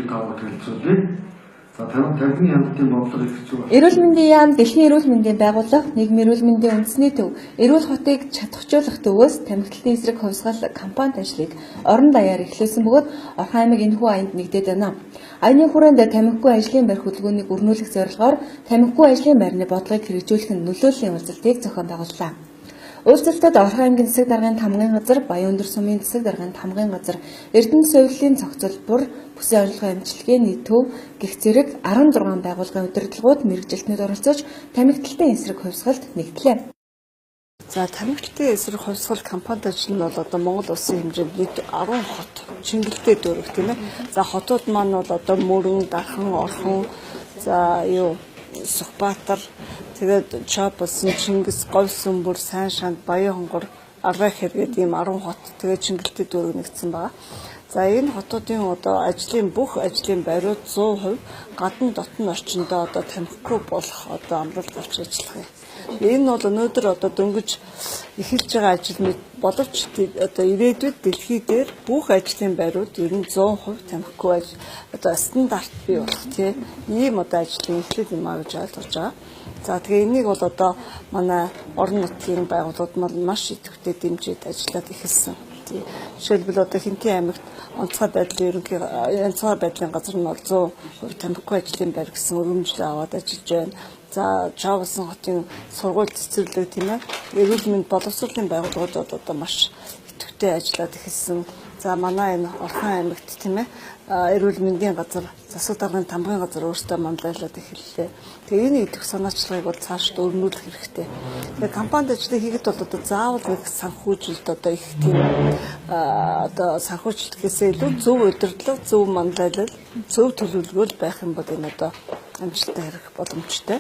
Та хэлцүүлээ. За тамхины хяналтын бодлого эрх зүй. Эрүүл мэндийн яам, Дэлхийн эрүүл мэндийн байгууллага, Нийгмийн эрүүл мэндийн үндэсний төв, эрүүл хотыг чадахжуулах төвөөс тамхилтын эсрэг хувьсгал кампанит ажлыг орон даяар эхлүүлсэн бөгөөд Орхон аймаг энэхүү аянд нэгдээд байна. Аяны хүрээнд тамхигүй ажлын байр хөдөлгөөнийг өрнүүлэх зорилгоор тамхигүй ажлын байрны бодлогыг хэрэгжүүлэх нь нөлөөллийн уулзалтыг зохион байгууллаа. Уулзалтад Орхон аймгийн засаг даргын тамгын газар, Баян-Өндөр сумын засаг даргын тамгын газар, Эрдэнэ соёлын цогцолбор, Бүсийн онилгон эмчилгээний төв гэх зэрэг 16 байгууллагын удирдлагууд мэргэжилтнүүд оролцож тамхиталтын эсрэг хувьсгалд нэгдлээ. За тамхиталтын эсрэг хувьсгал кампанит ажил нь бол одоо Монгол улсын хэмжээнд нийт 10 хот Чингэлтэй дүүрэг тийм ээ. За хотууд маань бол одоо Мөрөн, Дархан, Орхон, за юу Сүхбаатар, тэгээд Чоблсон, Чингис, Говь Сүмбэр, Сайн Шанд, Баян Хонгор, Аргай хэргээд ийм 10 хот тэгээд Чингэлтэй дүүрэг нэгдсэн байгаа. За энэ хотуудын одоо ажлын бүх ажлын байрууд 100% гадна дотн орчиндөө одоо тамхигүй болох одоо амралт авч ажиллах юм. Энэ бол өнөөдөр одоо дөнгөж эхэлж байгаа ажил мэт боловч одоо ирээдүйд дэлхий дээр бүх ажлын байрууд ер нь 100% тамхигүй ажил одоо стандарт бий болох тийм ийм одоо ажлын эхлэл юм а гэж ойлгож байгаа. За тэгээ энийг бол одоо манай орон нутгийн байгууллагууд маш идэвхтэй дэмжиж ажиллаад эхэлсэн. Жишээлбэл одоо Хинтээ аймагт онцгой байдлын ерөнхий онцгой байдлын газар нь бол 100% тамхигүй ажлын байр гэсэн өргөмжлөө аваад ажиллаж байна. За Чоглосон хотын сургууль цэцэрлэг тийм ээ эрүүл мэнд боловсролын байгууллагууд бол одоо маш идэвхтэй ажиллаад эхэлсэн. За манай энэ Орхон аймагт тийм ээ эрүүл мэндийн газар, засаг даргын тамгын газар өөрсдөө манлайлаад эхэллээ. Тэгээ энэ идэх санаачлагыг бол цаашд өрнүүлэх хэрэгтэй. Тэгээ кампанит ажлыг хийхэд бол одоо заавал нэг санхүүжилт одоо их тийм одоо санхүүжилт гэхээсээ илүү зөв удирдлага, зөв манлайлал, зөв төлөвлөгөө байх юм бол энэ одоо амжилттай хэрэг боломжтой.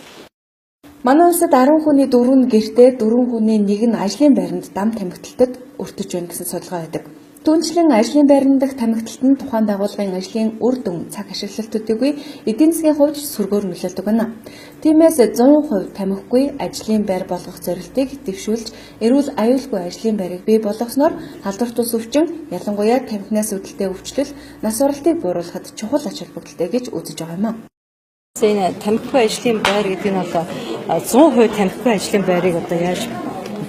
Манай улсад 10 хүний 4 нь гэртээ, 4 хүний 1 нь ажлын байранд дам тамхиталтад өртөж байна гэсэн судалгаа байдаг. Түүнчлэн ажлын байран дах тамхиталт нь тухайн байгууллагын ажлын үр дүн, цаг ашиглалт төдийгүй эдийн засгийн хувьд сөргөөр нөлөөлдөг байна. Тиймээс 100% тамхигүй ажлын байр болгох зорилтыг дэвшүүлж, эрүүл аюулгүй ажлын байрыг бий болгосноор халдварт ус өвчин, ялангуяа тамхинаас үүдэлтэй өвчлөл, нас баралтыг бууруулахад чухал ач холбогдолтой гэж үзэж байгаа юм а. Энэ тамхигүй ажлын байр гэдэг нь одоо 100% тамхигүй ажлын байрыг одоо яаж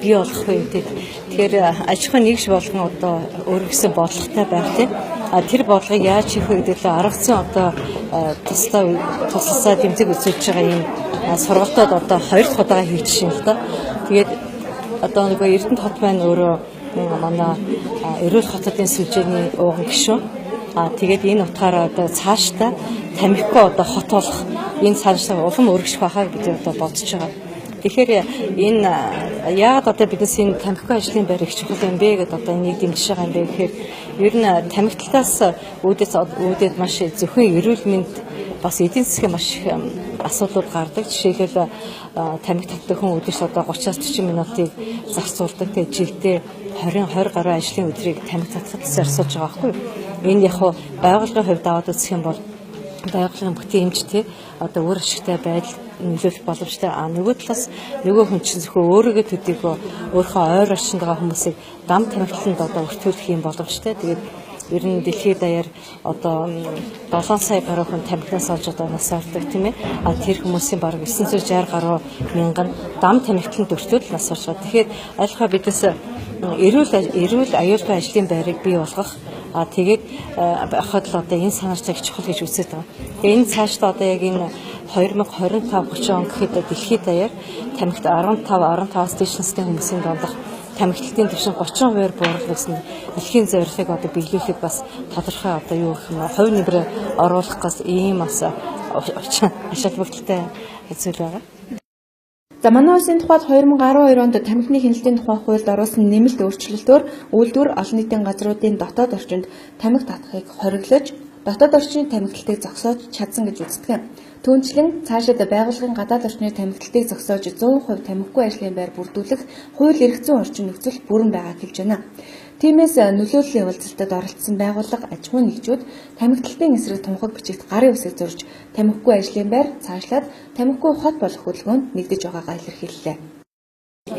бий болох вэ гэдэг. Тэгэхээр аж ахуйн нэгж болгон одоо өөрөөр бодлоготой байх тийм. А тэр бодлогыг яаж хийх вэ гэдэг л арга зүйн одоо туслаа тусласаа тэмцэг үзүүлж байгаа юм сургалтууд одоо хоёр дахь удаага хийж шин л доо. Тэгээд одоо нөгөө Эрдэнэт хот маань өөрөө манай эрүүл хотын сүлжээний ууган гишүүн. А тэгээд энэ утгаараа одоо цаашдаа тамхигүй одоо хот болох энэ цаашдаа улам өргөжих байхаа гэж одоо бодож байгаа. Тэгэхээр энэ яагаад одоо биднес энэ тамхигүй ажлын байр их чухал юм бэ гэдээ одоо энийг дэмжиж байгаа юм бэ гэхээр ер нь тамхиталтаас үүдээд маш зөвхөн эрүүл мэнд бас эдийн засгийн маш их асуудлууд гардаг. Жишээлбэл тамхи татдаг хүн өдөрт одоо 30-аас 40 минутыг зарцуулдаг. Тэгээд жилдээ 20 20 гаруй ажлын өдрийг тамхи татахад зарцуулж байгаа байхгүй юу? Энэ яг хуу байгууллагын хувьд аваад үзэх юм бол байгууллагын бүтэн эмчтэй одоо үр ашигтай байдал нөлөөлөх боломжтой. А нөгөө талаас нөгөө хүн чинь зөвхөн өөрийгөө төдийгөө өөрийнхөө ойр орчинд байгаа хүмүүсийг дам тамхилтанд одоо өртөөлөх юм боломжтой. Тэгээд ер нь дэлхийд даяар одоо 7 сая гаруй хүн тамхинаас олж одоо нас ордог тийм ээ. А тэр хүмүүсийн бараг 960 гаруй мянган дам тамхилтанд өртөөл нас орж байгаа. Тэгэхээр айлхаа бидээс эрүүл аюулгүй ажлын байрыг бий болгох. А тэгээд байхад л одоо энэ санаарчиг чухал гэж үзээд байгаа. Тэгээ энэ цаашдаа одоо яг энэ 2025 30 он гэхэд дэлхийд даяар тамхит 15 15-аас дээш насны хүмүүсийн дундах тамхитлалтын түвшин 30%-аар бууруулах гэсэн дэлхийн зорилгыг одоо биелүүлэхэд бас тодорхой одоо юу гэх юм бэ хувь нэмрээ оруулах гас ийм бас ач холбогдолтой зүйл байгаа. За манай улсын тухайд 2012 онд тамхины хяналтын тухай хуульд оруулсан нэмэлт өөрчлөлтөөр үйлдвэр олон нийтийн газруудын дотоод орчинд тамхи татахыг хориглож дотоод орчны тамхилтыг зогсоож чадсан гэж үздэг юм. Түүнчлэн цаашид байгууллагын гадаад орчны тамхилтыг зогсоож 100% тамхигүй ажлын байр бүрдүүлэх хууль эрх зүйн орчин нөхцөл бүрэн байгааг хэлж байна. Тиймээс нөлөөллийн уулзалтад оролцсон байгууллага аж ахуйн нэгжүүд тамхиталтын эсрэг тунхаг бичигт гарын үсэг зурж тамхигүй ажлын байр цаашлаад тамхигүй хот болох хөдөлгөөнд нэгдэж байгаагаа илэрхийллээ.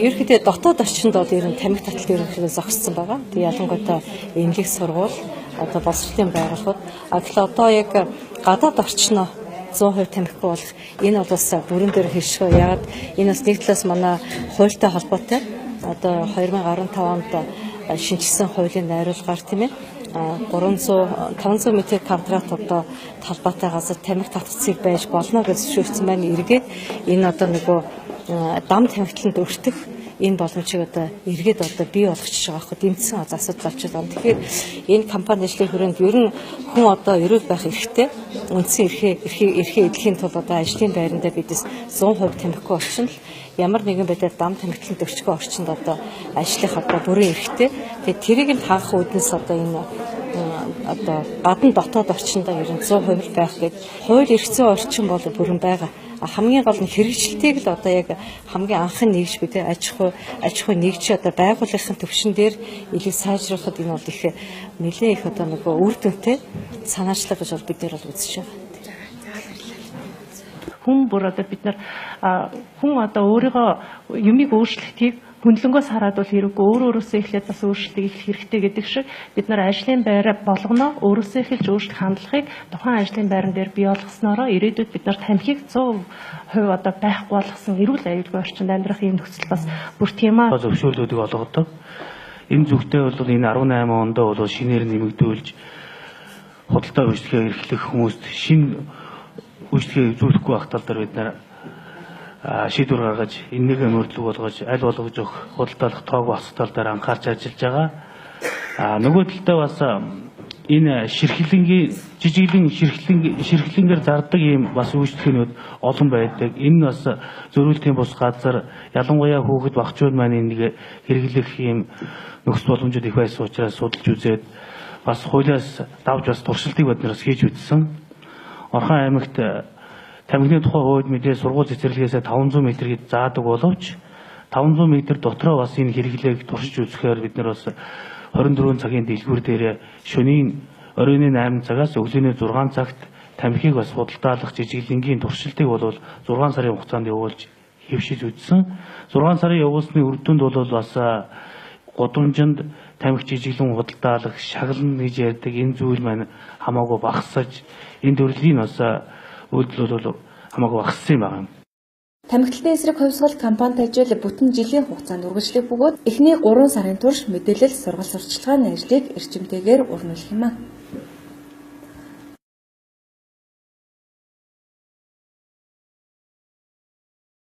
Ерөнхийдөө дотоод орчинд бол ер нь тамхи таталт ерөнхийдөө зогссон байгаа. Тэг ялангуяа эмнэлэг сургууль, Одоо боловсролын байгууллагууд. А тэгэхээр одоо яг гадаад орчноо 100% тамхигүй болох энэ бол бас бүрэн дээр хэрэгшгүй. Ягаад энэ бас нэг талаас манай хуультай холбоотой. Одоо 2015 онд шинэчилсэн хуулийн найруулгаар тийм 300 500 м квадрат одоо талбайтай газар тамхи татгацыг байж болно гэж зөвшөөрсөн байна. Эргээд энэ одоо нөгөө дам тамхитланд өртөх энэ боломжийг одоо эргээд одоо бий болгочих байгаа байхгүй дэмжсэн асуудал болчиход байна. Тэгэхээр энэ компани ажлын хүрээнд ер нь хүн одоо эрүүл байх эрхтэй, үндсэн эрхээ эдлэхийн тулд одоо ажлын байрандаа бидээс 100% тамхигүй орчинд ямар нэгэн байдлаар дам тамхитланд өрчгөө орчинд одоо ажиллах одоо бүрэн эрхтэй. Тэгээд тэрийг нь хангах үүднээс одоо энэ одоо гадна дотоод орчиндоо ер нь 100% байх гээд хууль эрх зүйн орчин бол бүрэн байгаа. Хамгийн гол нь хэрэгжилтийг л одоо яг хамгийн анхны нэгж бид аж ахуй нэгж одоо байгууллагын төвшин дээр илүү сайжруулахад энэ бол их нэлээд их одоо нөгөө үр дүнтэй санаачлага гэж бол бид нэр бол үзэж байгаа. Хүн бүр одоо бид нар хүн одоо өөрийгөө юмыг өөрчлөхийг хөндлөнгөөс хараад бол хэрэггүй, өөр өөрөөсөө эхлээд бас өөрчлөлтийг эхлэх хэрэгтэй гэдэг шиг бид нар ажлын байраа болгоно өөрөөсөө эхэлж өөрчлөх хандлагыг тухайн ажлын байран дээр бий болгосноороо ирээдүйд бид нар тамхиг 100% одоо байхгүй болгосон эрүүл аюулгүй орчинд амьдрах ийм нөхцөл бас бүрдэх юм аа. Зөвшөөрлүүдийг олгодог. Энэ зүгтээ бол энэ 18 онд бол шинээр нэмэгдүүлж худалдаа үйлчлэгээ эрхлэх хүмүүст шинэ үйлчлэгээ үзүүлэхгүй байх тал дээр бид нар шийдвэр гаргаж энэнийг мөрдлөг болгож аль болгож өгөх худалдаалах тоог багасгах тал дээр анхаарч ажиллаж байгаа. Нөгөө талдаа бас энэ ширхлэнгийн жижиглэн ширхлэнгээр зардаг ийм бас үйлчлэгээнүүд олон байдаг. Энэ нь бас зөрүүлтийн бус газар ялангуяа хүүхэд багчууд маань энийг хэрэглэх ийм нөхцөл боломжууд их байсан учраас судалж үзээд бас хуулиас давж бас туршилтыг бид нараас хийж үзсэн. Орхон аймагт тамхины тухай хууль мэдээ сургууль цэцэрлэгээсээ 500 м гэж заадаг боловч 500 м дотроо бас энэ хэрэглээг туршиж үзэхээр бид нар бас 24 цагийн дэлгүүр дээр шөнийн оройн 8 цагаас өглөөний 6 цагт тамхиг бас худалдаалах жижиглэнгийн туршилтыг бол 6 сарын хугацаанд явуулж хэвшиж үзсэн. 6 сарын явуулсны үр дүнд бол бас гудамжинд тамхи жижиглэн худалдаалах шаглан гэж ярьдаг энэ зүйл маань хамаагүй багасаж энэ төрлийн бас үйлдэл бол хамаагүй багассан юм байна. Тамхитлалтын эсрэг хувьсгал компанид ажил бүтэн жилийн хугацаанд үргэлжлэх бөгөөд эхний 3 сарын турш мэдээлэл сургалт сурталчилгааны ажлыг эрчимтэйгээр өрнүүлэх юм а.